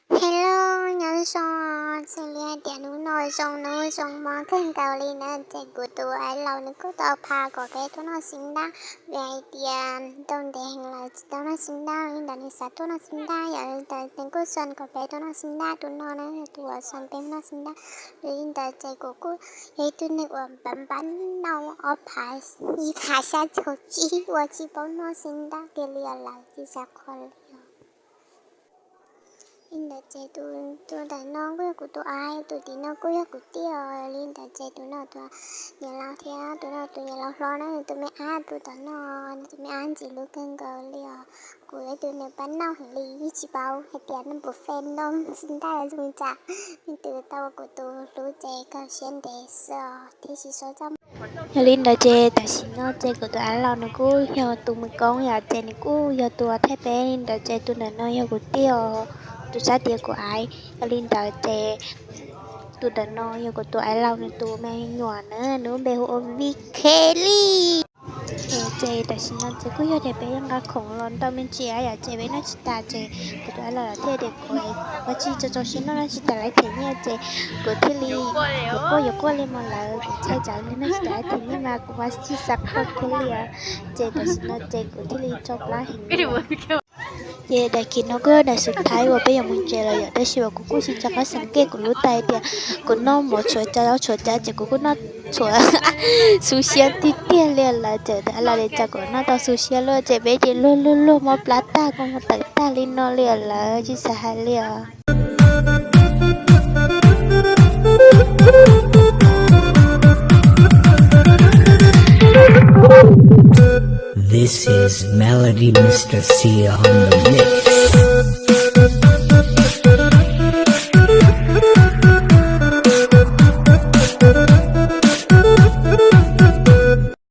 Hello, nyob zoo, xws li hais tias hnub no zoo, hnub zoo mog kawg nkaus li na, ces kuv tus aib laus nws kuj tau pha kom peb tuaj noj xib ntab, vim hais tias tau ntev heev lawm tsis tau noj xib ntab, li ntawd nws xav tuaj noj xib ntab, yog li ntawd nws kuj xa kom peb tuaj noj xib ntab tus no na, tus uas xa peb noj xib ntab. Yog li ntawd ces kuv kuj yog ib tug neeg uas npam npam noj ob phav, ib phav xya caum tsib uas tsis paub noj xib ntab kiag li lawm, tsis xav qhuas li os. Li ntawd ces tus ntawm no kuj yog kuv tus aib, tus tim no kuj yog kuv tij os. Li ntawd ces tus no tus niam laus thiab tus no tus niam laus hlob na, tus me ab tus tom no, tus me ab ntxim hlub kawg nkaus li os. Kuv yog tus neeg pab noj heev li, yeej tsis paub hais tias noj puas fej noj xib ntab zoo li cas. Leej twg tau ua kuv tus hlub ces kawg siab ntev xwb os, thiab tsis so txaj muag. Yog li ntawd ces tam sim no ces kuv tus aib laus nws kuj yog tus mus koob yom, ces nws kuj yog tus thaij peb li ntawd, ces tus ntawm no yog kuv tij os, tus sab tias kuv aib. Yog li ntawd ces tus ntawm no yog kuv tus aib laus nws tus me nyuam na, nws lub npe hu ua Vij Khe li. Ces tam sim no ces kuj yog tias peb yeej nqa khoom los ntau me ntsis yom, ces peb noj tsis tas ces kuv tus aib laus thiaj tias kuv ua tsis txaus txaus siab noj, noj tsis tas lawv them nyiaj ces kuv thiaj li yuav quaj yuav quaj li mas lawv kuv txhais tsam li noj tsis tas lawv them nyiaj mas kuv mas tsis xav quaj kiag li os. Ces tam sim no ces kuv thiaj li tso plab heev li. Ces daim kis no kuj yog daim xus thaiv uas peb yuav mus tsev lawm yom, tab sis uas kuv kuj tsis rov qab xav kej kuv lub tais tias kuv noj mov tshuav cas los tshuav cas ces kuv kuj noj tshuav xu siab tiag tiag li lawm, ces aib laus tias cas kuv noj tau xu siab luaj ces peb ces luag luag luag mob plab tag kuj mus tawm tag li no li lawm, tsis xav hais li os. This is Melody Mister C on the mix.